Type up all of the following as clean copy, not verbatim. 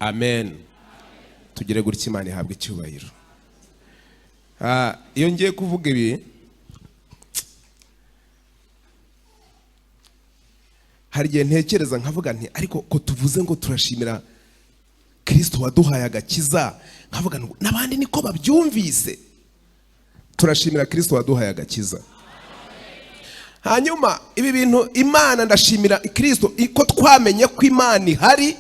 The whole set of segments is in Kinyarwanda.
Amen. Tugire gutya, Imana ihabwa icyubahiro. Iyo ngiye kuvuga ibi, hari igihe ntekereza nkavuga nti: "Ariko ko tuvuze ngo turashimira Kirisito waduhaye agakiza," nkavuga ngo n'abandi niko babyumvise. Turashimira Kirisito waduhaye agakiza. Hanyuma ibi bintu, Imana, ndashimira Kirisito ko twamenye ko Imana ihari,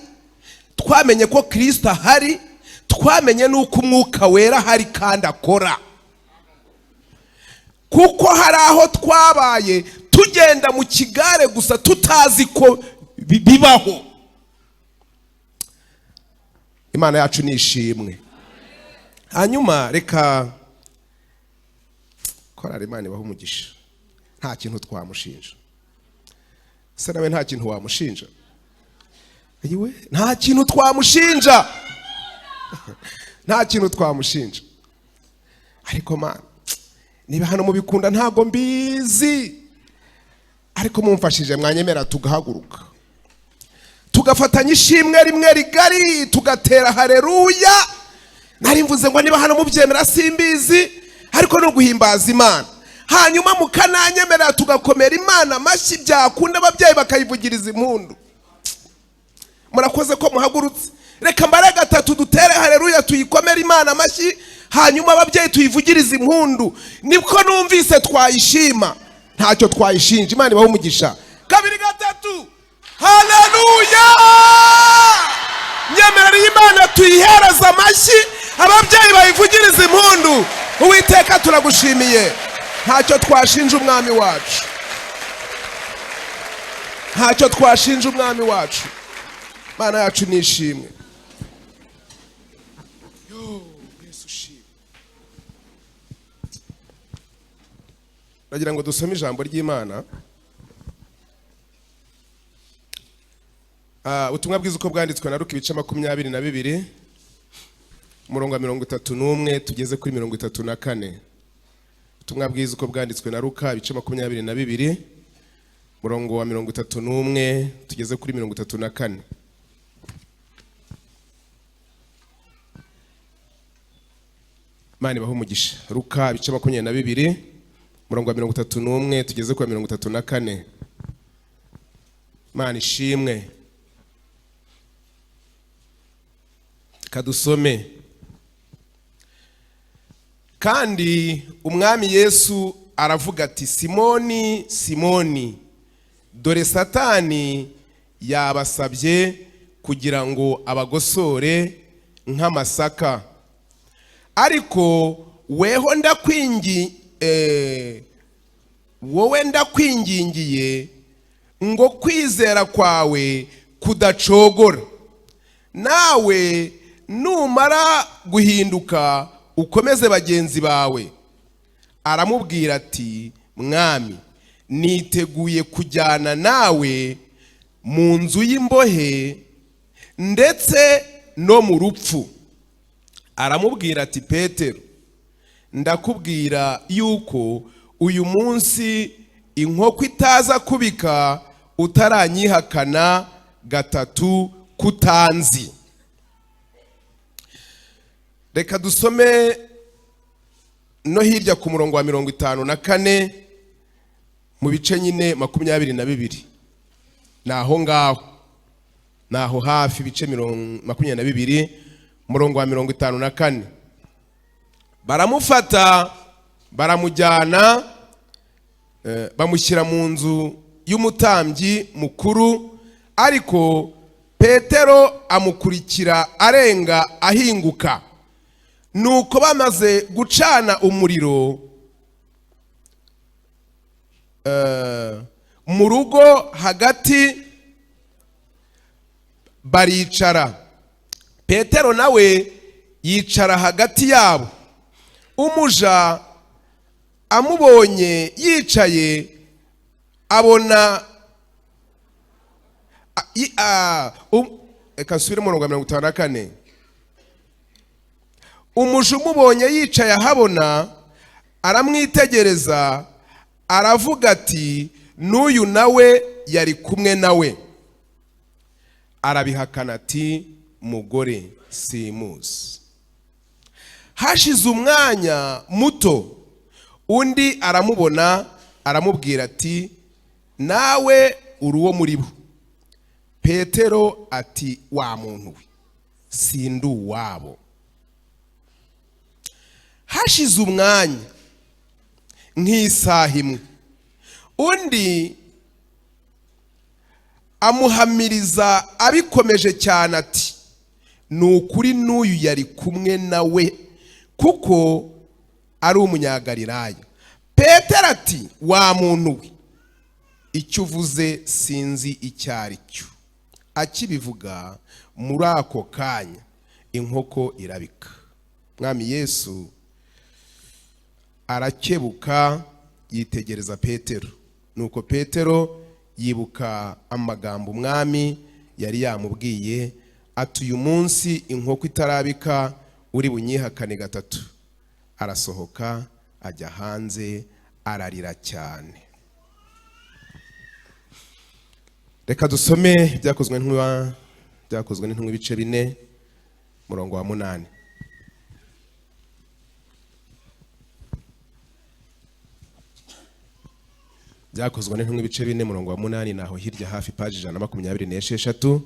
twamenye ko Kirisito ahari, twamenye n'uko Umwuka Wera ahari kandi akora, kuko hari aho twabaye tugenda mu kigare gusa, tutazi ko bibaho. Imana yacu ni ishimwe. Hanyuma reka korari, Imana ibaha umugisha. Nta kintu twamushinja. Se nawe nta kintu wamushinja? Ayiwe, nta kintu twamushinja, nta kintu twamushinja. Ariko Mana, niba hano mubikunda ntabwo mbizi, ariko mumfashije mwanyemera tugahaguruka, tugafatanya ishimwe rimwe rigari, tugatera hareruya. Nari mvuze ngo niba hano mubyemera simbizi, ariko ni uguhimbaza Imana. Hanyuma mukananyemerera tugakomera Imana amashyi, byakunda ababyeyi bakayivugiriza impundu. Murakoze ko muhagurutse. Reka mbare gatatu, dutere hareruya, tuyikomere Imana amashyi, hanyuma ababyeyi tuyivugirize impundu. Niko numvise twayishima, ntacyo twayishinja. Imana ibahe umugisha. Kabiri, gatatu, haleluya! Nyemerera Imana tuyihereze amashyi, ababyeyi bayivugirize impundu. Uwiteka, turagushimiye. Ntacyo twashinja Umwami wacu, ntacyo twashinja Umwami wacu. Imana yacu ni ishimwe. Yo, Yesu ushimwe. Ndagira ngo dusome ijambo ry'Imana. Ubutumwa bwiza uko bwanditswe na Luka, ibice 22, umurongo wa 31 tugeze kuri 34. Ubutumwa bwiza uko bwanditswe na Luka, ibice 22, umurongo wa 31 tugeze kuri 34. Imana ibahe umugisha. Luka ibice 22, umurongo wa 31 tugeze kuri 34. Imana ishimwe. Kadusome. Kandi Umwami Yesu aravuga ati: "Simoni, Simoni, dore Satani yabasabye kugira ngo abagosore nk'amasaka, ariko weho wowe ndakwingingiye ngo kwizera kwawe kudacogora, nawe numara guhinduka ukomeze bagenzi bawe." Aramubwira ati: "Mwami, niteguye kujyana nawe mu nzu y'imbohe ndetse no mu rupfu." Aramubwira ati: "Petero, ndakubwira yuko uyu munsi inkoko itaza kubika utaranyihakana gatatu kutanzi." Reka dusome no hirya ku murongo wa 54 mu bice nyine 22. Ni aho ngaho, ni aho hafi, ibice 22, umurongo wa 54. Baramufata baramujyana, bamushyira mu nzu y'umutambyi mukuru, ariko Petero amukurikira arenga ahinguka. Nuko bamaze gucana umuriro mu rugo hagati, baricara, Petero nawe yicara hagati yabo. Umuja amubonye yicaye abona reka nsubire umurongo wa 54. Umuja umubonye yicaye ahabona, aramwitegereza, aravuga ati: "N'uyu nawe yari kumwe nawe." Arabihakana ati: Mugore, simuzi." Hashize umwanya muto, undi aramubona, aramubwira ati: "Nawe uri uwo muri bo." Petero ati: "Wa muntu we, sindi uwabo." Hashize umwanya nk'isaha imwe, undi amuhamiriza abikomeje cyane ati: "Ni ukuri, n'uyu yari kumwe nawe, kuko ari Umunyagalilaya." Petero ati: "Wa muntu we, icyo uvuze sinzi icyo ari cyo." Akibivuga, muri ako kanya inkoko irabika. Mwami Yesu arakebuka, yitegereza Petero. Nuko Petero yibuka amagambo Umwami yari yamubwiye ati: "Uyu munsi inkoko itarabika, uri bunyihakane gatatu." Arasohoka ajya hanze, ararira cyane. Reka dusome Ibyakozwe n'Intumwa, ibice 4, murongo wa 8. Byakozwe n'Intumwa, ibice 4, murongo wa 8, naho hirya hafi paji 126.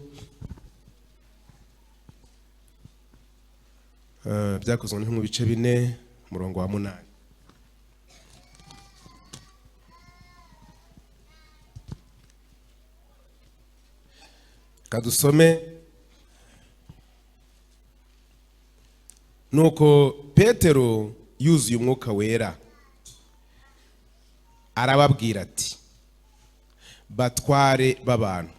Byakozwe n'Intumwa, ibice 4, murongo wa 8. Kadusome. Nuko Petero yuzuye Umwuka Wera arababwira ati: "Batware b'abantu,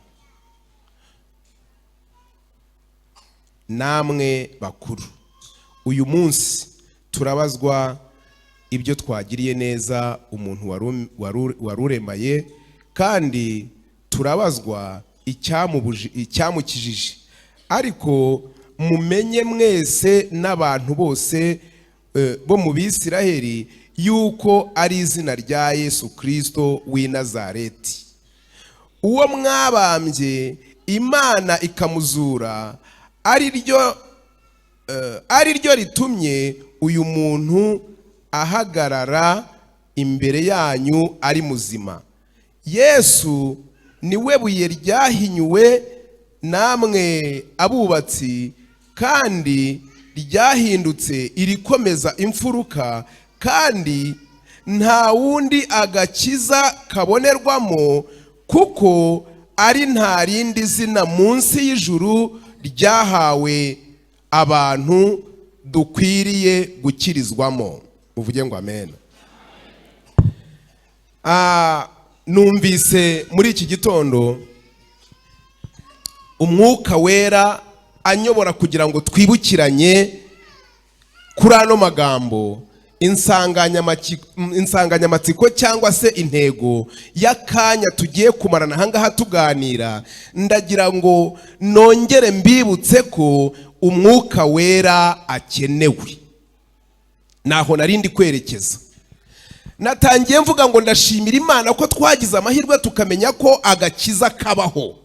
namwe bakuru, uyu munsi turabazwa ibyo twagiriye neza umuntu waruremaye, kandi turabazwa icyamukijije. Ariko mumenye mwese n'abantu bose bo mu Bisiraheli yuko ari izina rya Yesu Kirisito w'i Nazareti, uwo mwabambye, Imana ikamuzura, ari ryo ritumye uyu muntu ahagarara imbere yanyu ari muzima. Yesu ni we buye ryahinyuwe namwe abubatsi, kandi ryahindutse irikomeza imfuruka, kandi nta wundi agakiza kabonerwamo, kuko ari nta rindi zina munsi y'ijuru ryahawe abantu dukwiriye gukirizwamo." Uvuge ngo amen. Numvise muri iki gitondo Umwuka Wera anyobora kugira ngo twibukiranye kuri ano magambo insanganyamatsiko cyangwa se intego y'akanya tugiye kumarana ahangaha tuganira. Ndagira ngo nongere mbibutse ko Umwuka Wera akenewe. Naho narindi kwerekeza, natangiye mvuga ngo ndashimira Imana ko twagize amahirwe tukamenya ko agakiza kabaho,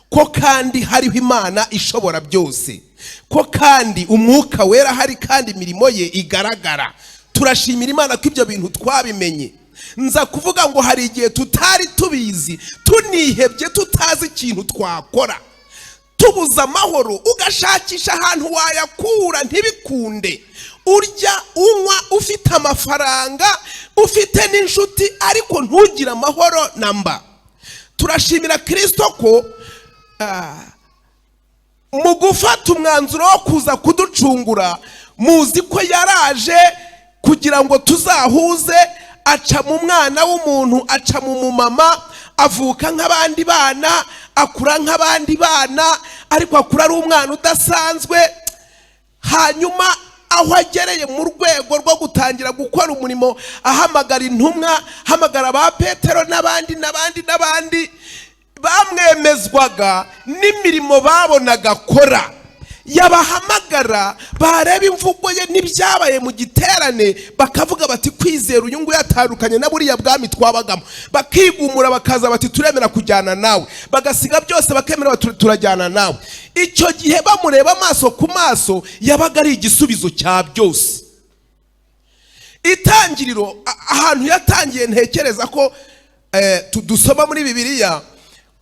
ko kandi hariho Imana ishobora byose, ko kandi Umwuka Wera hari, kandi imirimo ye igaragara. Turashimira Imana ko ibyo bintu twabimenye. Nza kuvuga ngo hari igihe tutari tubizi, tunihebye, tutazi ikintu twakora, tubuze amahoro, ugashakisha ahantu wayakura ntibikunde, urya, unywa, ufite amafaranga, ufite n'inshuti, ariko ntugire amahoro namba. Turashimira Kirisito ko mu gufata umwanzuro wo kuza kuducungura, muzi ko yaraje kugira ngo tuzahuze, aca mu mwana w'umuntu, aca mu mumama, avuka nk'abandi bana, akura nk'abandi bana, ariko akura ari umwana udasanzwe. Hanyuma aho agereye mu rwego rwo gutangira gukora umurimo, ahamagara intumwa, ahamagara ba Petero n'abandi n'abandi n'abandi, bamwemezwaga n'imirimo babonaga akora. Yabahamagara, bareba imvugo ye n'ibyabaye mu giterane, bakavuga bati: "Kwizera uyu nguyu atandukanye na buriya bwami twabagamo." Bakigumura, bakaza bati: "Turemera kujyana nawe." Bagasiga byose, bakemera bati: "Turajyana nawe." Icyo gihe bamureba amaso ku maso, yabaga ari igisubizo cya byose. Itangiriro, ahantu yatangiye, ntekereza ko dusoma muri Bibiliya,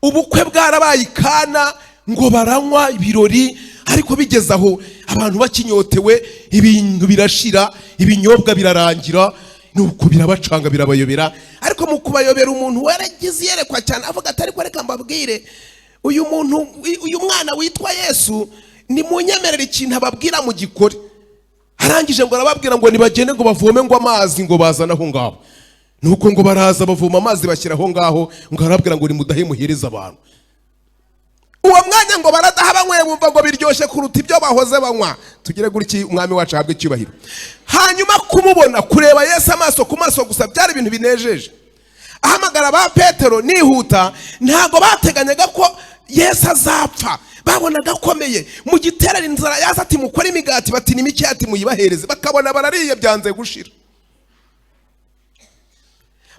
ubukwe bwarabaye i Kana, ngo baranywa ibirori, ariko bigeze aho abantu bakinyotewe, ibintu birashira, ibinyobwa birarangira, nuko birabacanga, birabayobera. Ariko mu kubayobera, umuntu waragize iyerekwa cyane avuga ati: "Ariko reka mbabwire, uyu muntu, uyu mwana witwa Yesu, ni munyemerere ikintu ababwira mu gikore." Arangije ngo arababwira ngo nibagende ngo bavome ngo amazi, ngo bazane aho ngaho. Nuko ngo baraza, bavoma amazi, bashyira aho ngaho. Ngo arababwira ngo: "Nimudahe, muhereze abantu." Uwo mwanya ngo baradaha, banyweye bumva ngo biryoshye kuruta ibyo bahoze banywa. Tugire gutya, Umwami wacu ahabwe icyubahiro. Hanyuma kumubona, kureba Yesu amaso ku maso gusa, byari ibintu binejeje. Ahamagara ba Petero, nihuta, ntabwo bateganyaga ko Yesu azapfa. Babonaga akomeye. Mu giterane inzara yaza, ati: "Mukore imigati." Bati: "Ni mike." Ati: "Muyibahereze." Bakabona barariye, byanze gushira.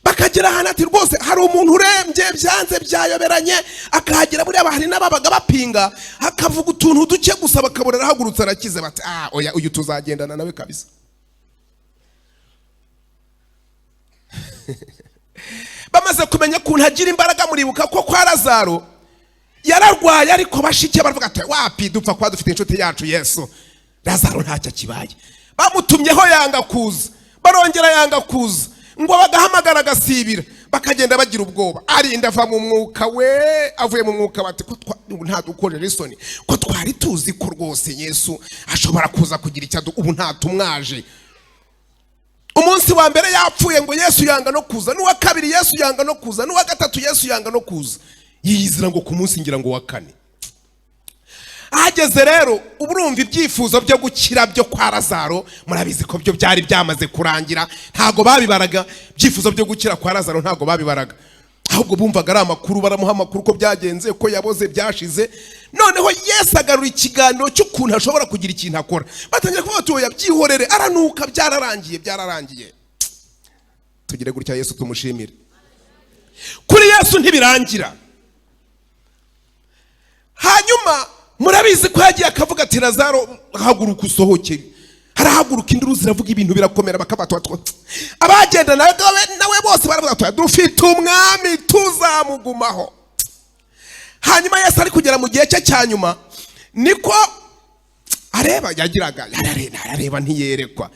Bakagera ahantu, ati: "Rwose hari umuntu urembye, byanze, byayoberanye." Akahagera, buriya hari n'ababaga bapinga, akavuga utuntu duke gusa, bakabona arahagurutse, arakize. Bati: "Ah, oya, uyu tuzagendana nawe kabisa." Bamaze kumenya ukuntu agira imbaraga, muribuka ko kwa Lazaro yararwaye, ariko bashike baravuga ati: "Wapi, dupfa kuba dufite inshuti yacu Yesu, Lazaro ntacyo akibaye." Bamutumyeho yanga kuza, barongera yanga kuza, ngo bagahamagara agasibira, bakagenda bagira ubwoba. Arinda ava mu mwuka we, avuye mu mwuka bati: "Ko ntadukorera isoni, ko twari tuzi ko rwose Yesu ashobora kuza kugira icyo ubu ntatumwaje." Umunsi wa mbere yapfuye, ngo Yesu yanga no kuza, n'uwa kabiri Yesu yanga no kuza, n'uwa gatatu Yesu yanga no kuza. Yiyizira ngo ku munsi ngira ngo wa kane ahageze rero, uba urumva ibyifuzo byo gukira byo kwa Lazaro, murabizi ko byo byari byamaze kurangira, ntabwo babibaraga. Ibyifuzo byo gukira kwa Lazaro ntabwo babibaraga, ahubwo bumvaga ari amakuru, baramuha amakuru ko byagenze, ko yaboze, byashize. Noneho Yesu agarura ikiganiro cy'ukuntu ashobora kugira ikintu akora. Batangira kuvuga bati: "Oya, byihorere, aranuka, byararangiye, byararangiye." Tugire gutya, Yesu tumushimire. Kuri Yesu ntibirangira. Hanyuma murabizi ko yagiye akavuga ati: "Lazaro, haguruka usohoke." Harahaguruka, induru ziravuga, ibintu birakomera, bakaba abagenda nawe bose baravuga bati: "Dufite umwami, tuzamugumaho." Hanyuma Yesu ari kugera mu gihe cye cya nyuma, niko areba, yagiraga arareba, arareba ntiyerekwa,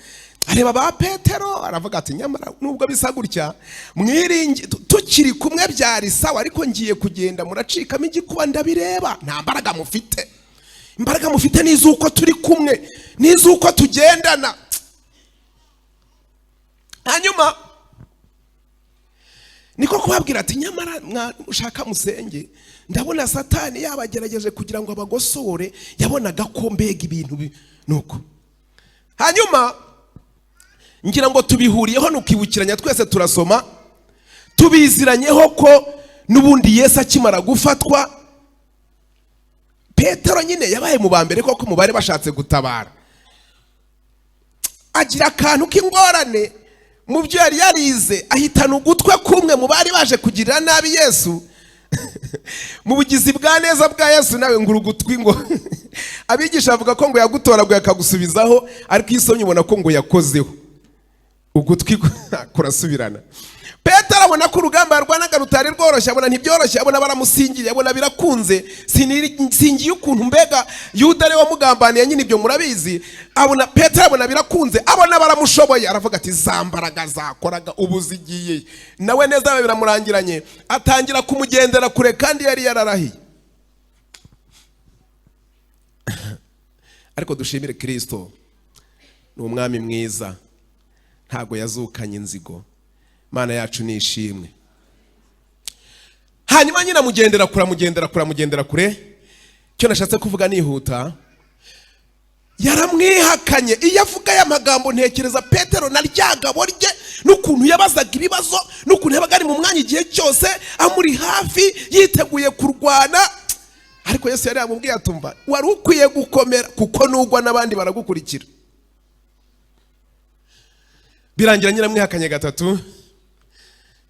areba ba Petero, aravuga ati: "Nyamara nubwo bisa gutya, mwiringi tukiri kumwe byari sawa, ariko ngiye kugenda muracikamo igikuba, ndabireba. Nta mbaraga mufite. Imbaraga mufite ni iz'uko turi kumwe, ni iz'uko tugendana." Hanyuma niko kubabwira ati: "Nyamara mushaka musenge, ndabona Satani yabagerageje kugira ngo abagosore." Yabonaga ko mbega ibintu nuko. Hanyuma ngira ngo tubihuriyeho, nukibukiranya twese, turasoma, tubiziranyeho ko n'ubundi Yesu akimara gufatwa, Petero nyine yabaye mu ba mbere koko mu bari bashatse gutabara. Agira akantu k'ingorane mu byo yari yarize, ahitana ugutwe kumwe mu bari baje kugirira nabi Yesu. Mu bugizi bwa neza bwa Yesu, nawe ngo urugutwi, ngo abigisha bavuga ko ngo yagutoraguye akagusubizaho, ariko iyo usomye ubona ko ngo yakozeho, ugutwi kurasubirana. Petero abona ko urugamba yarwanaga rutari rworoshye, abona ntibyoroshye, abona baramusingiriye, abona birakunze. Singiye ukuntu mbega Yuda ariwe wamugambaniye nyine, ibyo murabizi. Abona Petero, abona birakunze, abona baramushoboye, aravuga ati: "Za mbaraga zakoraga ubu zigiye." Nawe neza biramurangiranye, atangira kumugendera kure kandi yari yararahiye. Ariko dushimire Kirisito, ni umwami mwiza, ntabwo yazukanye inzigo. Imana yacu ni ishimwe. Hanyuma nyine amugendera kure, amugendera kure, amugendera kure. Icyo nashatse kuvuga nihuta, yaramwihakanye. Iyo avuga aya magambo, ntekereza Petero na rya gabo rye, n'ukuntu yabazaga ibibazo, n'ukuntu yabaga ari mu mwanya igihe cyose, amuri hafi, yiteguye kurwana. Ariko Yesu yari yamubwiye atumva wari ukwiye gukomera, kuko nugwa n'abandi baragukurikira. Birangira nyiramwihakanye gatatu,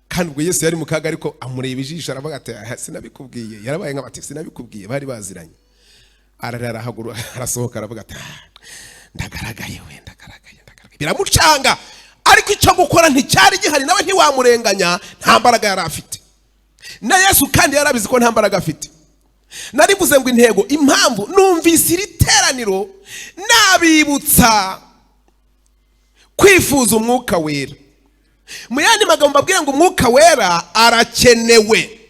kandi ubwo Yesu yari mu kaga, ariko amureba ijisho aravuga ati sinabikubwiye. Yarabaye nk'abati sinabikubwiye, bari baziranye. Ararira, arahaguruka, arasohoka, aravuga ati ndagaragaye we, ndagaragaye, ndagaragaye. Biramucanga, ariko icyo gukora nticyari gihari, nawe ntiwamurenganya, nta mbaraga yari afite. Na Yesu kandi yarabizi ko nta mbaraga afite. Narivuze ngo intego, impamvu numvise iri teraniro nabibutsa kwifuza umwuka wera. Mu yandi magambo mbabwira ngo umwuka wera arakenewe.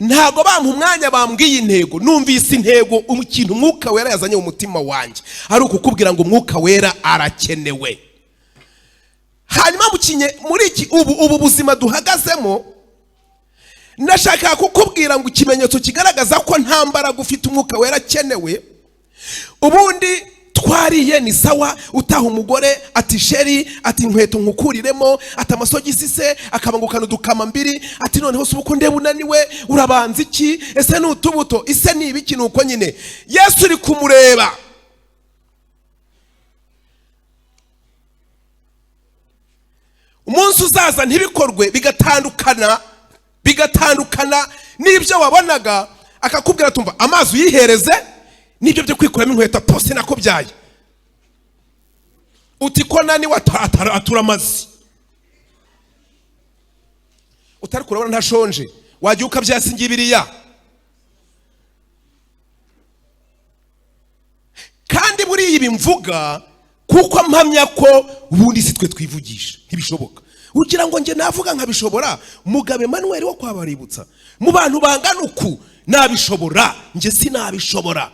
Ntago bampa umwanya bambwiye intego, numvise intego, ikintu umwuka wera yazanye mu mutima wanjye ari ukukubwira ngo umwuka wera arakenewe. Hanyuma muri iki ubu buzima duhagazemo, ndashaka kukubwira ngo ikimenyetso kigaragaza ko nta mbaraga ufite, umwuka wera akenewe. Ubundi twariye ni sawa, utaha umugore ati chéri, ati inkweto nkukuriremo, ati amasogisi se, akabangukana udukama mbiri, ati noneho se uko ndeba unaniwe urabanza iki, ese ni utubuto, ese ni ibiki? Nuko nyine Yesu uri kumureba. Umunsi uzaza ntibikorwe, bigatandukana n'ibyo wabonaga, akakubwira tumva amazi uyihereze n'ibyo byo kwikuramo inkweto pose nakubyaye, uti ko nani atura amazi, utari kurabona ntashonje, wajya ukabyasi ngibiriya. Kandi buriya ibi mvuga kuko mpamya ko ubundi si twe twivugisha, ntibishoboka. Ugira ngo njye navuga nkabishobora? Mugabe Manuel wo kwabaributsa mu bantu bangana uku nabishobora? Njye sinabishobora,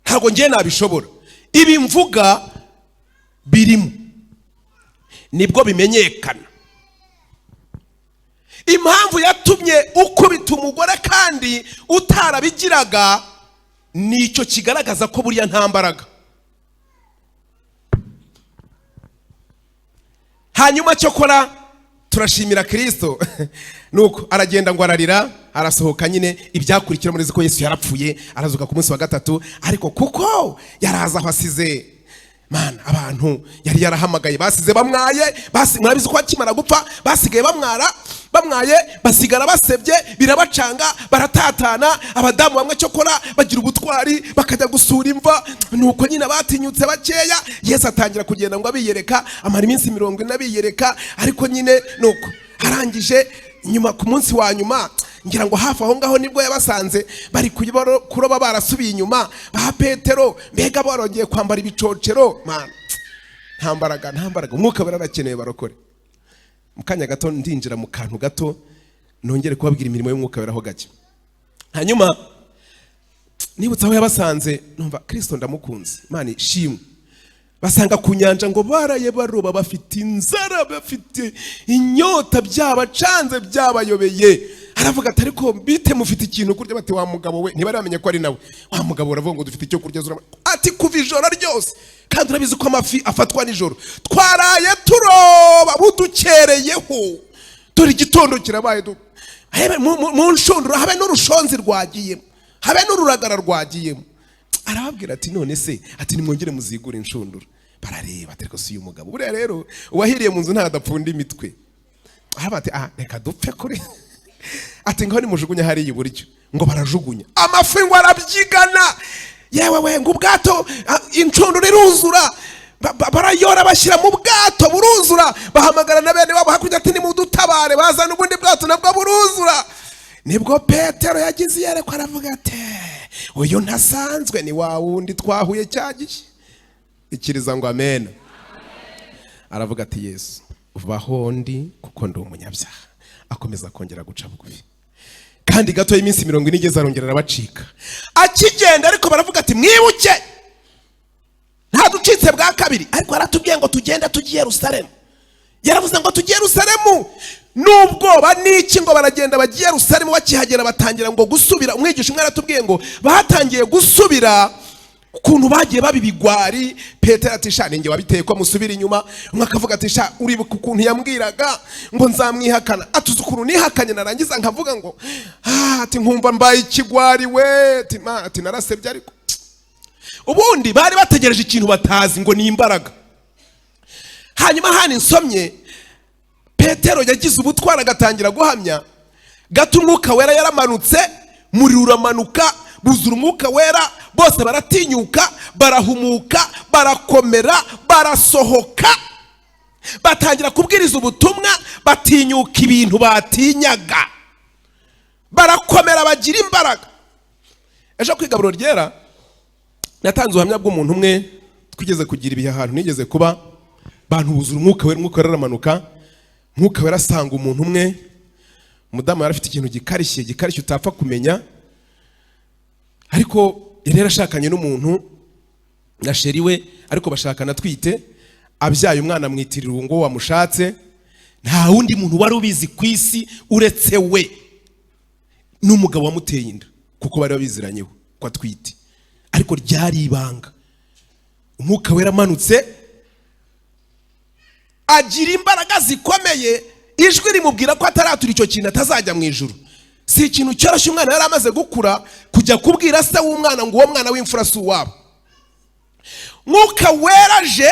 ntabwo njye nabishobora. Ibi mvuga birimo nibwo bimenyekana. Impamvu yatumye ukubita umugore kandi utarabigiraga nicyo kigaragaza ko buriya nta mbaraga. Hanyuma cyokora turashimira Kristo, nuko aragenda ngo ararira, arasohoka nyine. Ibyakurikira muri ko Yesu yarapfuye, arazuka ku munsi wa gatatu, ariko kuko yaraza aho asize mana abantu yari yarahamagaye basize bamwaye, murabizi ko akimara gupfa basigaye bamwara, bamwaye basigara basebye, birabacanga, baratatana. Abadamu bamwe cyokora bagira ubutwari bakajya gusura imva, nuko nyine batinyutse bakeya. Yesu atangira kugenda ngo abiyereka, amara iminsi 40 abiyereka, ariko nyine nuko arangije nyuma ku munsi wa nyuma, ngira ngo hafi aho ngaho nibwo yabasanze bari kuroba barasubiye inyuma ba Petero, mbega barongeye kwambara ibicocero. Man, nta mbaraga, nta mbaraga. Umwuka barakeneye barokore. Mu kanya gato ndinjira mu kantu gato nongere kubabwira imirimo y'umwuka wera ho gake. Hanyuma nibutse aho yabasanze, numva Kristo ndamukunze, Imana ishimwe. Basanga ku nyanja ngo baraye baroba, bafite inzara, bafite inyota, byabacanze, byabayobeye. Aravuga ati ariko bite mufite ikintu kurya? Bati wa mugabo we, ntibari bamenye ko ari nawe. Wa mugabo uravuga ngo dufite icyo kurya, ati kuva ijoro ryose, kandi urabizi ko amafi afatwa nijoro, twaraye turoba budukereyeho, dore igitondo kirabaye, mu nshundura habe n'urushonzi rwagiyemo, habe n'ururagara rwagiyemo. Arababwira ati none se, ati nimwongere muzigure inshundura. Barareba ati ariko si uyu mugabo. Buriya rero uwahiriye mu nzu ntadapfunda imitwe. Aravuga ati reka dupfe kuri, ati ngaho nimujugunya hariya iburyo. Ngo barajugunya amafi ngo arabyigana, yewe we, ngo ubwato inshundura iruzura, barayora bashyira mu bwato buruzura, bahamagara na bene wabo hakurya ati nimudutabare, bazana ubundi bwato nabwo buruzura. Nibwo Petero yagize iyerekwa, aravuga ati uyu ntasanzwe, ni wa wundi twahuye cya gihe. Ikiriza ngo amen. Aravuga ati Yesu vaho ndi kuko ndi umunyabyaha. Akomeza kongera guca bugufi, kandi gato y'iminsi 40 igeze arongera arabacika. Akigenda ariko baravuga ati mwibuke ntaducitse bwa kabiri, ariko aratubwiye ngo tugende tujye i Yerusalemu. Yaravuze ngo tujye i Yerusalemu n'ubwoba n'iki, ngo baragenda bagiye Yerusalemu. Bakihagera batangira ngo gusubira. Umwigisha umwe aratubwiye ngo batangiye gusubira Ukuntu bagiye baba ibigwari. Petero ati: "Sha, ninjye wabiteye ko musubira inyuma." Umwe akavuga ati: "Sha, uribuka ukuntu yambwiraga ngo nzamwihakana?" Atuzi ukuntu nihakanye, narangiza nkavuga ngo "Ah," ati nkumva mbaye ikigwari we. Ati ma, ati narasebye. Ariko ubundi bari bategereje ikintu batazi ngo ni imbaraga. Hanyuma hano nsomye, Petero yagize ubutwari, agatangira guhamya gato. Umwuka Wera yaramanutse, muriro uramanuka, buzura Umwuka Wera, bose baratinyuka, barahumuka, barakomera, barasohoka, batangira kubwiriza ubutumwa, batinyuka ibintu batinyaga, barakomera, bagira imbaraga. Ejo ku igaburo ryera natanze ubuhamya bw'umuntu umwe twigeze kugira ibihe ahantu nigeze kuba. Bantu buzura Umwuka Wera, Umwuka Wera aramanuka, Umwuka Wera asanga umuntu umwe. Umudamu yari afite ikintu gikarishye, gikarishye utapfa kumenya, ariko yari yarashakanye n'umuntu na chéri we, ariko bashakana atwite. Abyaye umwana, amwitirira uwo ngo wamushatse. Nta wundi muntu wari ubizi ku isi uretse we n'umugabo wamuteye inda, kuko bari babiziranyeho ko atwite, ariko ryari ibanga. Umwuka Wera amanutse, agira imbaraga zikomeye. Ijwi rimubwira ko ataratura icyo kintu atazajya mu ijuru. Si ikintu cyoroshye, umwana yari amaze gukura, kujya kubwira se w'umwana ngo uwo mwana w'imfura si uwabo. Mwuka Wera aje,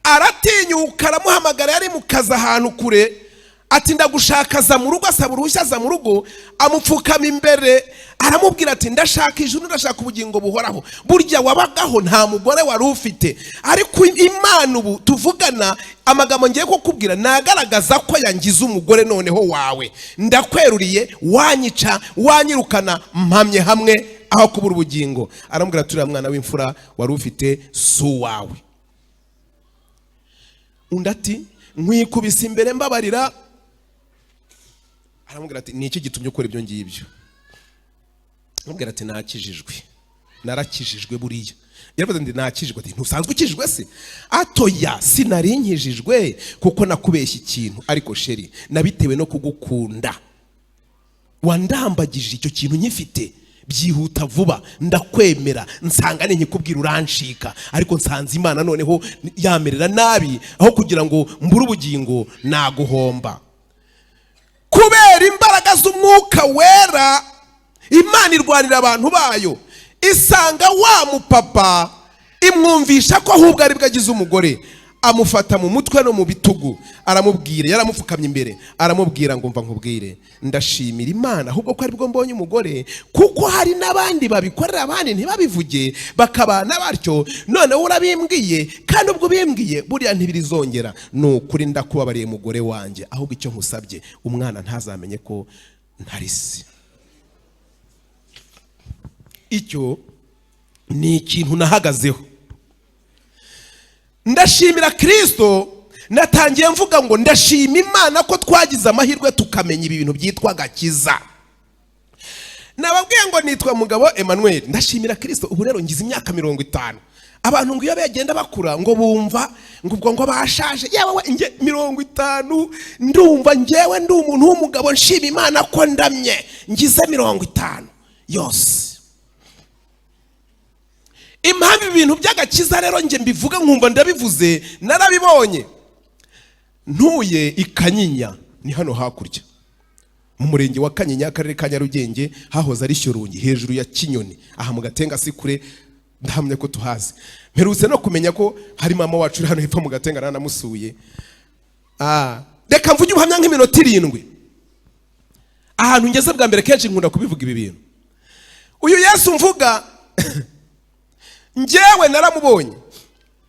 aratinyuka, aramuhamagara. Yari mu kazi ahantu kure. Ati: "Ndagushaka." Aza mu rugo, asaba uruhushya, aza mu rugo, amupfukama imbere, aramubwira ati: "Ndashaka ijuru, ndashaka ubugingo buhoraho. Burya wabagaho nta mugore wari ufite, ariko Imana ubu tuvugana, amagambo ngiye kukubwira nagaragaza ko yangize umugore noneho wawe. Ndakweruriye, wanyica, wanyirukana, mpamye hamwe aho kubura ubugingo." Aramubwira: "Turiya mwana w'imfura wari ufite si uwawe." Undi ati: "Nkwikubise imbere, mbabarira." Aramubwira ati: "Ni iki gitumye ukora ibyo ngibyo?" Aramubwira ati: "Nakijijwe, narakijijwe." Buriya yaravuze ati: "Nakijijwe." Ati: "Ntusanzwe ukijijwe se?" "Atoya, sinari nkijijwe kuko nakubeshya ikintu, ariko chéri, nabitewe no kugukunda. Wandambagije icyo kintu nkifite byihuta vuba, ndakwemera, nsanga nkikubwira urancika, ariko nsanze Imana noneho yamerera nabi. Aho kugira ngo mbure ubugingo, naguhomba." Kubera imbaraga z'Umwuka Wera, Imana irwanira abantu bayo, isanga wa mupapa, imwumvisha ko ahubwo aribwo agize umugore. Amufata mu mutwe no mu bitugu, aramubwira, yaramupfukamye imbere, aramubwira ngo: "Mva nkubwire, ndashimira Imana ahubwo ko aribwo mbonye umugore, kuko hari n'abandi babikorera abandi ntibabivuge, bakabana batyo. Noneho urabimbwiye, kandi ubwo ubimbwiye buriya ntibirizongera. Ni ukuri ndakubabariye, mugore wanjye. Ahubwo icyo nkusabye, umwana ntazamenye ko ntari se." Icyo ni ikintu nahagazeho, ndashimira Kirisito. Natangiye mvuga ngo ndashima Imana ko twagize amahirwe tukamenya ibi bintu byitwa agakiza. Nababwiye ngo nitwa Mugabo Emmanuel, ndashimira Kirisito. Ubu rero ngize imyaka 50. Abantu ngo iyo bagenda bakura ngo bumva ngo ubwo ngo bashaje. Yewe we, nge 50 ndumva ngewe ndi umuntu w'umugabo. Nshima Imana ko ndamye ngize 50 yose. Impamvu ibintu by'agakiza rero njye mbivuga nkumva ndabivuze, narabibonye. Ntuye i Kanyinya, ni hano hakurya mu murenge wa Kanyinya, akarere ka Nyarugenge, hahoze ari Shyorongi, hejuru ya Kinyoni aha mu Gatenga, si kure, ndahamya ko tuhazi. Mperutse no kumenya ko hari mama wacu uri hano hepfo mu Gatenga, nanamusuye. Reka mvuge ubuhamya nk'iminota 7. Ahantu ngeze bwa mbere, kenshi nkunda kubivuga ibi bintu. Uyu Yesu mvuga, njyewe naramubonye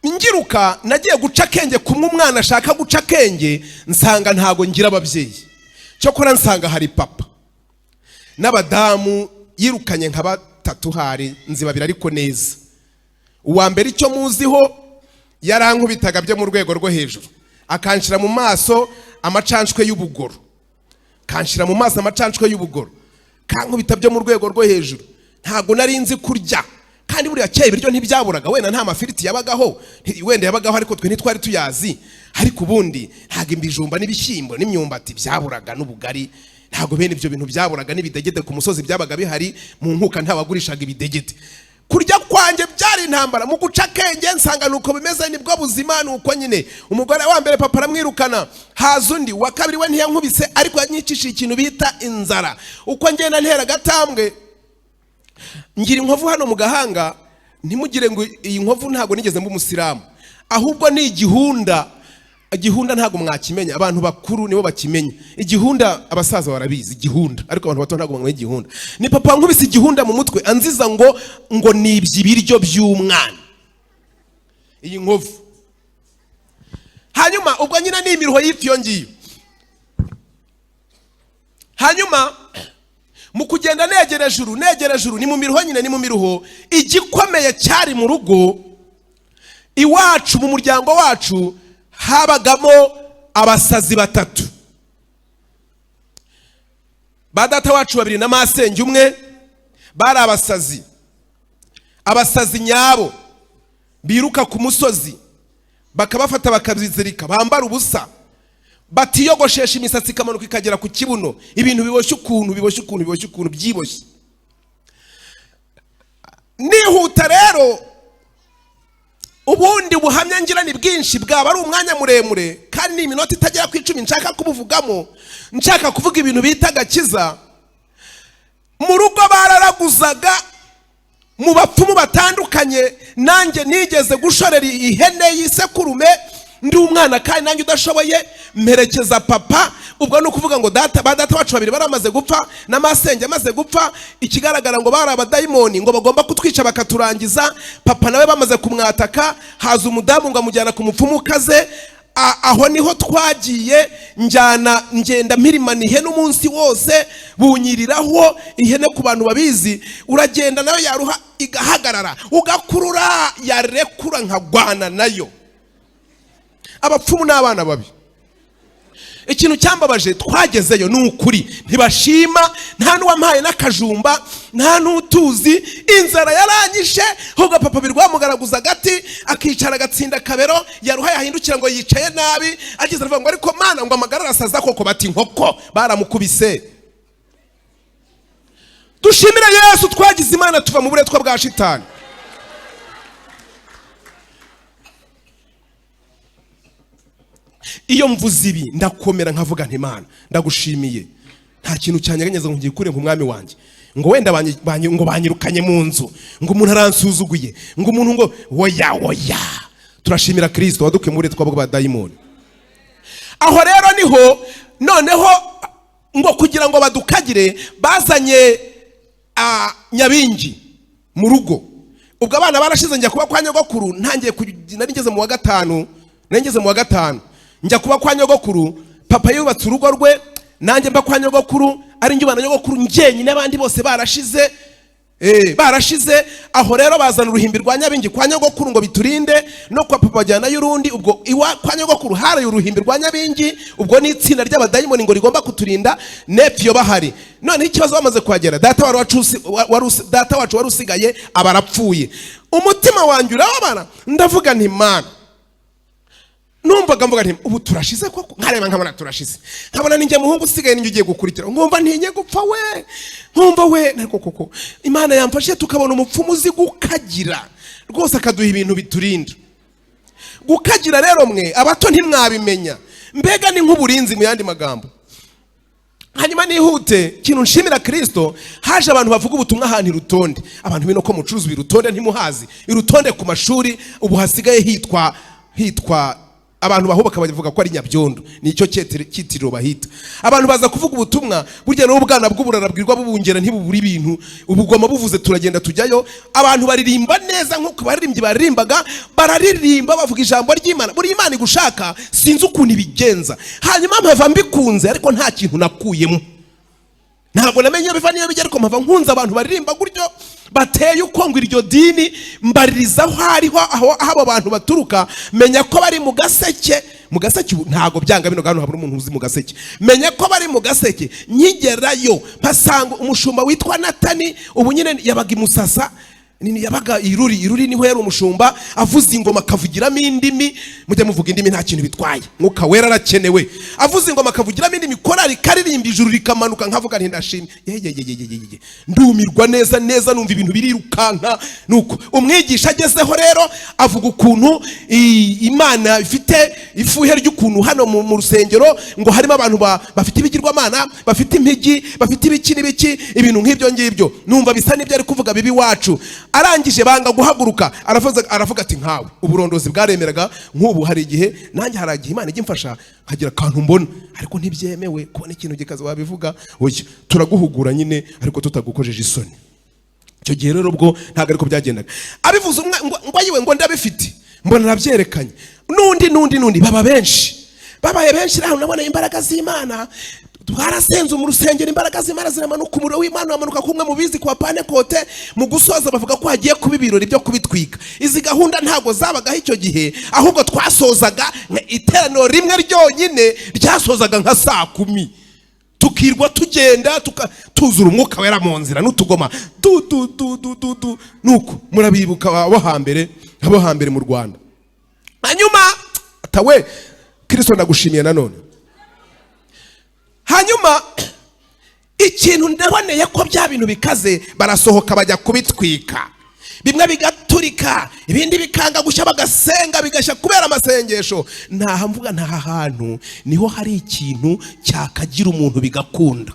ngiruka. Nagiye guca akenge kumwe umwana ashaka guca akenge, nsanga ntago ngira ababyeyi. Cyokora nsanga hari papa n'abadamu yirukanye nka batatu, hari nzi babiri ariko neza. Uwa mbere icyo muziho, yarankubitaga byo mu rwego rwo hejuru, akanshira mu maso amacanshwe y'ubugoro, kanshyira mu maso amacanshwe y'ubugoro, kankubita byo mu rwego rwo hejuru. Ntabwo nari nzi kurya, kandi buriya kera ibiryo ntibyaburaga. Wenda nta mafiriti yabagaho, wenda yabagaho ariko twe ntitwari tuyazi, ariko ubundi ntabwo ibijumba n'ibishyimbo n'imyumbati byaburaga, n'ubugari, ntabwo bene ibyo bintu byaburaga, n'ibidegede ku musozi byabaga bihari. Mu nkuka ntawagurishaga ibidegede. Kurya kwanjye byari intambara. Mu guca akenge nsanga nuko bimeze, nibwo buzima, nuko nyine. Umugore wa mbere papa aramwirukana, haza undi wa kabiri, we ntiyankubise ariko yanyicishije ikintu bita inzara. Uko ngenda ntera agatambwe, ngira inkovu hano mu gahanga. Ntimugire ngo iyi nkovu, ntabwo nigeze mba umusilamu, ahubwo ni igihunda. Igihunda ntabwo mwakimenya, abantu bakuru nibo bakimenya igihunda, abasaza barabizi igihunda, ariko abantu bato ntabwo bamenya igihunda. Ni papa nkubise igihunda mu mutwe, anziza ngo nibye ibiryo by'umwana, iyi nkovu. Hanyuma ubwo nyine ni imiruho y'ifi iyo ngiyo. Hanyuma mu kugenda negera ejuru, negera ejuru, ni mu miruho nyine, ni mu miruho. Igikomeye cyari mu rugo iwacu, mu muryango wacu habagamo abasazi batatu, ba data wacu babiri na masenge umwe bari abasazi, abasazi nyabo biruka ku musozi bakabafata bakabizirika, bambara ubusa, batiyogoshesha, imisatsi ikamanuka ikagera ku kibuno, ibintu biboshye ukuntu, biboshye ukuntu, biboshye ukuntu, byiboshye. Nihuta rero, ubundi buhamya ngira ni bwinshi, bwaba ari umwanya muremure, kandi ni iminota itagera ku 10 nshaka kubuvugamo, nshaka kuvuga ibintu bita agakiza. Mu rugo bararaguzaga mu bapfumu batandukanye. Nanjye nigeze gushorera ihene y'isekurume ndi umwana kandi nanjye udashoboye, mperekeza papa. Ubwo ni ukuvuga ngo data, ba data wacu babiri baramaze gupfa na masenge amaze gupfa. Ikigaragara ngo bari abadayimoni, ngo bagomba kutwica bakaturangiza. Papa nawe bamaze kumwataka, haza umudamu ngo amujyana ku mupfumu ukaze. Aho niho twagiye, njyana, ngenda mpirimana ihene umunsi wose, bunyiriraho ihene. Ku bantu babizi, uragenda nayo yaruha igahagarara, ugakurura, yarekura nkagwana nayo. Abapfumu ni abana babi. Ikintu cyambabaje, twagezeyo, ni ukuri ntibashima, nta n'uwampaye n'akajumba, nta n'utuzi, inzara yaranyishe. Ahubwo papa birwamugaraguza agati, akicara agatsinda akabero, yaruha yahindukira ngo yicaye nabi, ageze aravuga ngo ariko Mana, ngo amagara arasaza koko, bati inkoko baramukubise. Dushimire Yesu, twagize Imana tuva mu buretwa bwa shitani. Iyo mvuze ibi ndakomera, nkavuga nti Imana ndagushimiye, nta kintu cyanyeganyeza ngo ngikure nk'umwami wanjye, ngo wenda ngo banyirukanye mu nzu, ngo umuntu aransuzuguye, ngo umuntu ngo woya woya. Turashimira Kirisito wadukuye mu buretwa bw'abadayimoni. Aho rero niho noneho ngo kugira ngo badukagire bazanye nyabingi mu rugo. Ubwo abana barashize, njya kuba kwa nyogokuru. Ntangiye, nari ngeze mu wa gatanu, nari ngeze mu wa gatanu, njya kuba kwa nyogokuru. Papa yubatse urugo rwe, nanjye mba kwa nyogokuru, ari njye ubana na nyogokuru njyenyine, abandi bose barashize. Barashize. Aho rero bazana uruhimbi rwa nyabingi kwa nyogokuru ngo biturinde, no kwa papa bajyanayo urundi. Ubwo iwa kwa nyogokuru hari uruhimbi rwa nyabingi, ubwo ni itsinda ry'abadayimoni ngo rigomba kuturinda, nepfyo bahari. Noneho ikibazo, bamaze kuhagera, data wacu wari usigaye aba arapfuye. Umutima wanjye urababara, ndavuga nti Mana, numvaga mvuga nti ubu turashize koko, nkareba nkabona turashize, nkabona ninjye muhungu usigaye, ninjye ugiye gukurikira, nkumva ntinye gupfa we, nkumva we, ariko koko Imana yamfashe tukabona umupfumu uzi gukagira rwose, akaduha ibintu biturinda. Gukagira rero mwe abato ntimwabimenya, mbega ni nk'uburinzi mu yandi magambo. Hanyuma nihute, ikintu nshimira Kristo, haje abantu bavuga ubutumwa ahantu irutonde. Abantu bino ko mucuruza irutonde ntimuhazi, irutonde ku mashuri, ubu hasigaye hitwa abantu bahubaka bavuga ko ari Nyabyondo, nicyo cyitiriro bahita. Abantu baza kuvuga ubutumwa, burya n'ubwana bw'uburara bwirwa bubungera ntibubura ibintu, ubugoma buvuze turagenda tujyayo. Abantu baririmba neza nk'uko abaririmbyi baririmbaga, bararirimba bavuga ijambo ry'Imana. Buri Imana igushaka sinzi ukuntu ibigenza. Hanyuma mpava mbikunze, ariko nta kintu nakuyemo, ntabwo namenye iyo biva n'iyo bijya, ariko mpava nkunze abantu baririmba gutyo bateye uko ngo iryo dini. Mbaririza aho ariho, aho abo bantu baturuka, menya ko bari mu Gaseke. Mu Gaseke ubu ntabwo byanga bino hano habura umuntu uzi mu Gaseke. Menya ko bari mu Gaseke, nkigerayo mpasanga umushumba witwa Natani, ubu nyine yabaga i Musasa. Yabaga iruri, iruri niho yari umushumba. Avuza ingoma akavugiramo indimi. Mujya muvuga indimi, nta kintu bitwaye, Mwuka Wera arakenewe. Avuza ingoma akavugiramo indimi, korari ikaririmba, ijuru rikamanuka, nkavuga nti ndashimye. Yeyeyeyeyeye, ndumirwa neza neza, numva ibintu birirukanka. Nuko umwigisha agezeho rero avuga ukuntu Imana ifite ifuhe ry'ukuntu hano mu rusengero ngo harimo abantu bafite ibigirwamana, bafite impigi, bafite ibiki n'ibiki, ibintu nk'ibyo ngibyo. Numva bisa n'ibyo ari kuvuga bibi iwacu. Arangije banga guhaguruka, aravuga ati nkawe uburondozi bwaremeraga. Nk'ubu hari igihe nanjye, hari igihe Imana ijya imfasha nkagira akantu mbona, ariko ntibyemewe kubona ikintu gikaze wabivuga. Oya, turaguhugura nyine ariko tutagukojeje isoni. Icyo gihe rero ubwo ntabwo ariko byagendaga. Abivuze umwe ngo ayiwe, ngo ndabifite, mbona arabyerekanye. N'undi, n'undi, n'undi, baba benshi, babaye benshi. Rero nabona imbaraga z'Imana. Twarasenze mu rusengero, imbaraga z'Imana ziramanuka, umuriro w'Imana uramanuka kumwe mubizi kwa Pantekote. Mu gusoza bavuga ko hagiye kuba ibirori byo kubitwika. Izi gahunda ntabwo zabagaho icyo gihe, ahubwo twasozaga iteraniro rimwe ryonyine ryasozaga nka saa 10, tukirwa tugenda tuzura Umwuka Wera mu nzira n'utugoma du du du du du du. Nuko murabibuka abo hambere, abo hambere mu Rwanda. Hanyuma atawe Kristo ndagushimiye nanone. Hanyuma ikintu ndaboneye ko bya bintu bikaze, barasohoka bajya kubitwika, bimwe bigaturika, ibindi bikanga gushya, bagasenga bigashya kubera amasengesho. Ntaha mvuga, ntaha hantu niho hari ikintu cyakagira umuntu bigakunda.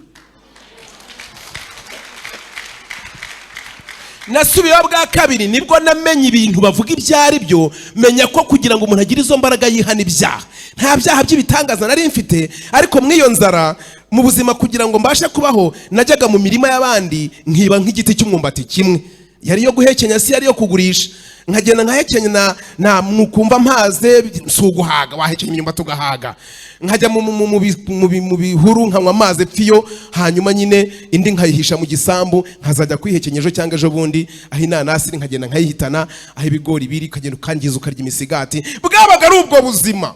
Nasubiyeho bwa kabiri, nibwo namenye ibintu bavuga ibyo ari byo, menya ko kugira ngo umuntu agire izo mbaraga yihana ibyaha. Nta byaha by'ibitangaza nari mfite, ariko mw'iyo nzara mu buzima, kugira ngo mbashe kubaho, najyaga mu mirima y'abandi nkiba nk'igiti cy'umwumbati kimwe, yari iyo guhekenya, si yari iyo kugurisha. Nkagenda nkahekenya na nukumva mpaze, si uguhaga, wahekenya imyumbati ugahaga. Nkajya mu bihuru nkanywa amazi epfiyo, hanyuma nyine indi nkayihisha mu gisambu, nkazajya kwihekenya ejo cyangwa ejo bundi. Aho inanasi iri nkagenda nkayihitana, aho ibigori biri ukagenda ukangiza, ukarya imisigati. Bwabaga ari ubwo buzima.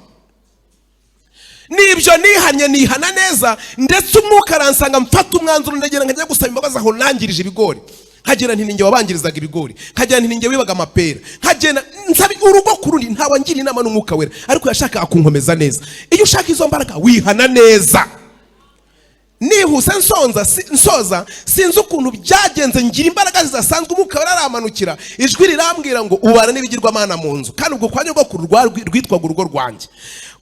Nibyo nihanye, nihana neza, ndetse Umwuka aransanga, mfata umwanzuro, ndagenda nkajya gusaba imbabazi aho nangirije ibigori. Nkagenda nti ninjye wabangirizaga ibigori, nkagenda nti ninjye wibaga amapera, nkagenda nsaba urugo ku rundi. Ntawangira inama n'Umwuka Wera, ariko yashakaga kunkomeza neza. Iyo ushaka izo mbaraga wihana neza. Nihuse nsonza nsoza, sinzi ukuntu byagenze, ngira imbaraga zidasanzwe, Umwuka Wera aramanukira, ijwi rirambwira ngo ubana n'ibigirwamana mu nzu. Kandi ubwo kwa nyogokuru rwitwaga urugo rwanjye.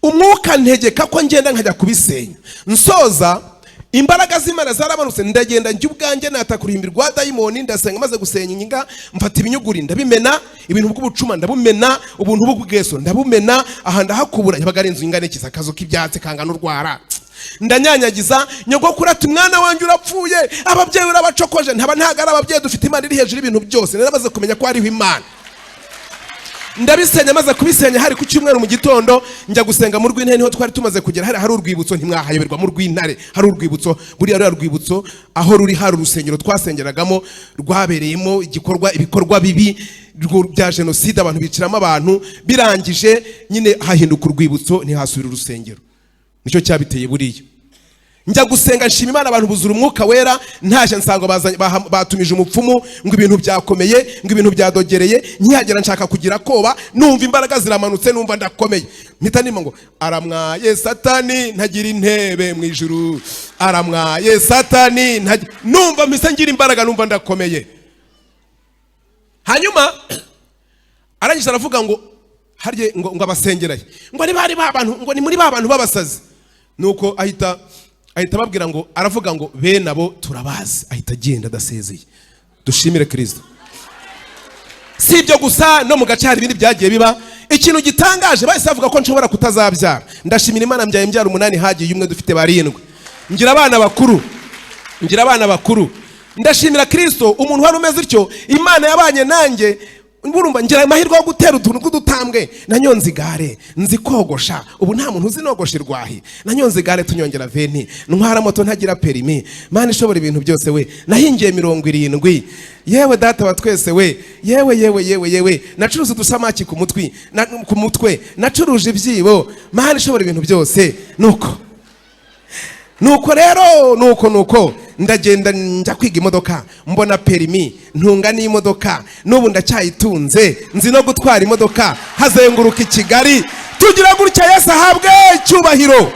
Umwuka ntegeka ko ngenda nkajya kubisenya. Nsoza, imbaraga z'Imana zaramanutse, ndagenda njya ubwanjye nataka uruhimbi rwa dayimoni, ndasenga. Maze gusenya inga, mfata ibinyuguri ndabimena, ibintu bw'ubucuma ndabumena, ubuntu bw'ubweso ndabumena, aha ndahakubura. Yabaga ari inzu ingana ikiza, akazu k'ibyatsi kangana urwara. Ndanyanyagiza. Nyogokuru ati mwana wanjye urapfuye, ababyeyi urabacokoje. Ntaba ntago ari ababyeyi, dufite Imana iri hejuru y'ibintu byose. Naramaze kumenya ko hariho Imana. Ndabisenya. Maze kubisenya, hari ku cyumweru mu gitondo, njya gusenga mu Rw'Intare, niho twari tumaze kugera. Hari urwibutso, ntimwahayoberwa, mu Rw'Intare hari urwibutso. Buriya ruriya rwibutso aho ruri hari urusengero twasengeragamo rwabereyemo igikorwa, ibikorwa bibi bya jenoside, abantu biciramo abantu. Birangije nyine hahinduka urwibutso, ntihasubira urusengero, nicyo cyabiteye buriya. Njya gusenga, nshima Imana, abantu buzura Umwuka Wera. Ntaje nsanga batumije umupfumu ngo ibintu byakomeye, ngo ibintu byadogereye. Nkihagera nshaka kugira koba, numva imbaraga ziramanutse, numva ndakomeye, mpita ndimo ngo aramwaye Satani ntagira intebe mu ijuru, aramwaye Satani ntagira. Numva mpise ngira imbaraga, numva ndakomeye. Hanyuma arangije aravuga ngo harye ngo abasengeraye, ngo ni bari ba bantu, ngo ni muri ba bantu b'abasazi. Nuko ahita ababwira ngo, aravuga ngo bene abo turabazi, ahita agenda adasezeye. Dushimire Kirisito. Si ibyo gusa, no mu gace hari ibindi byagiye biba. Ikintu gitangaje, bahise bavuga ko nshobora kutazabyara. Ndashimira Imana, mbyaye imbyaro 8, hagiye umwe, dufite 7. Ngira abana bakuru, ngira abana bakuru. Ndashimira Kirisito. Umuntu wari umeze utyo, Imana yabanye nanjye. Urumva ngira amahirwe yo gutera utuntu tw'udutambwe. Nanyonze igare, nzi kogosha, ubu nta muntu uzi nogosha irwahi. Nanyonze igare tunyongera 20, ntwara moto ntagira perimi. Mana ishobora ibintu byose we, nahingiye 70. Yewe Data wa twese we, yewe yewe yewe yewe, nacuruza udusamaki ku mutwi ku mutwe, nacuruje ibyibo. Mana ishobora ibintu byose. Nuko Nuko rero nuko ndagenda njya kwiga imodoka, mbona permis, ntunga n'imodoka, n'ubu ndacyayitunze, nzi no gutwara imodoka, hazenguruka i Kigali. Tugira gutya, Yesu ahabwe icyubahiro.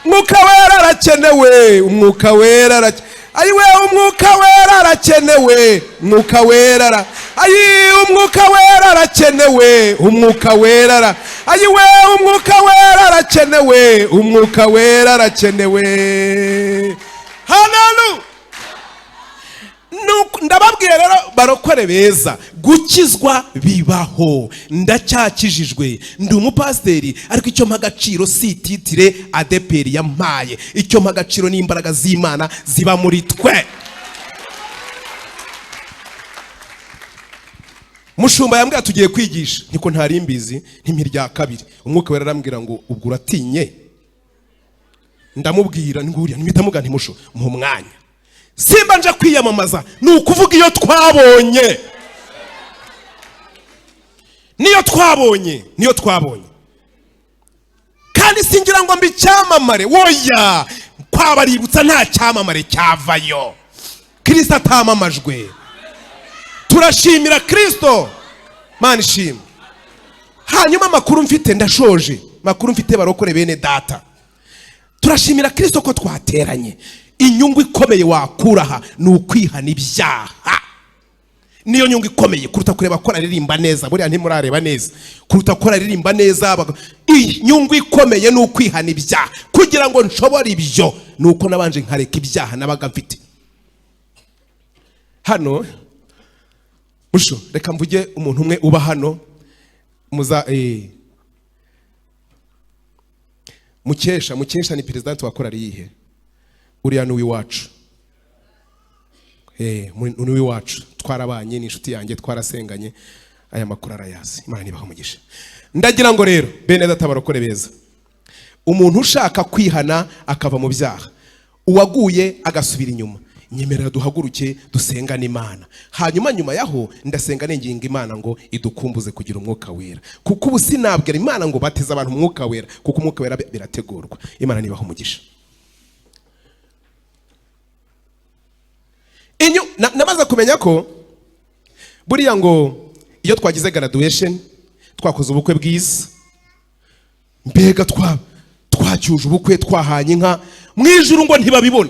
Umwuka Wera arakenewe, Umwuka Wera ayiwe, Umwuka Wera arakenewe, Umwuka Wera ayi, Umwuka Wera arakenewe, Umwuka Wera ayiwe, Umwuka Wera arakenewe, Umwuka Wera arakenewe. Haleluya! Ndababwira rero barokore beza, gukizwa bibaho. Ndacyakijijwe, ndi umupasiteri, ariko icyo mpa agaciro si titre ADEPR yampaye. Icyo mpa agaciro ni imbaraga z'Imana ziba muri twe. Mushumba yambwira tugiye kwigisha, niko ntari mbizi, ntimpirya kabiri. Umwuka Wera arambwira ngo ubwo uratinye? Ndamubwira nguriya mpita muga ntimusho mu mwanya, simba nje kwiyamamaza, ni ukuvuga iyo twabonye, niyo twabonye, niyo twabonye. Kandi singira ngo mbe icyamamare, woya kwabaributsa, nta cyamamare cyavayo Kirisito atamamajwe. Turashimira Kirisito, Mana ishimwe. Hanyuma amakuru mfite, ndashoje, makuru mfite barokore bene data, turashimira Kirisito ko twateranye. Inyungu ikomeye wakura aha ni ukwihana ibyaha, niyo nyungu ikomeye kuruta kureba ko aririmba neza. Buriya ntimurareba neza kuruta ko aririmba neza. Inyungu ikomeye ni ukwihana ibyaha. Kugira ngo nshobore ibyo ni uko nabanje nkareka ibyaha nabaga mfite. Hano musho, reka mvuge umuntu umwe uba hano, muza Mukesha. Mukesha ni perezidante wa korali yihe? Uriya ni uw'iwacu, ni uw'iwacu, twarabanye, ni inshuti yanjye, twarasenganye, aya makuru arayazi. Imana nibaha umugisha. Ndagira ngo rero bene data barokore beza, umuntu ushaka kwihana akava mu byaha, uwaguye agasubira inyuma, nyemerera duhaguruke dusengane Imana. Hanyuma nyuma yaho ndasenga ninginga Imana ngo idukumbuze kugira Umwuka Wera, kuko ubu sinabwira Imana ngo bateze abantu Umwuka Wera, kuko Umwuka Wera birategurwa. Imana nibaha umugisha. Namaze kumenya ko buriya ngo iyo twagize graduation, twakoze ubukwe bwiza, mbega twacyuje ubukwe, twahanye inka, mu ijuru ngo ntibabibona.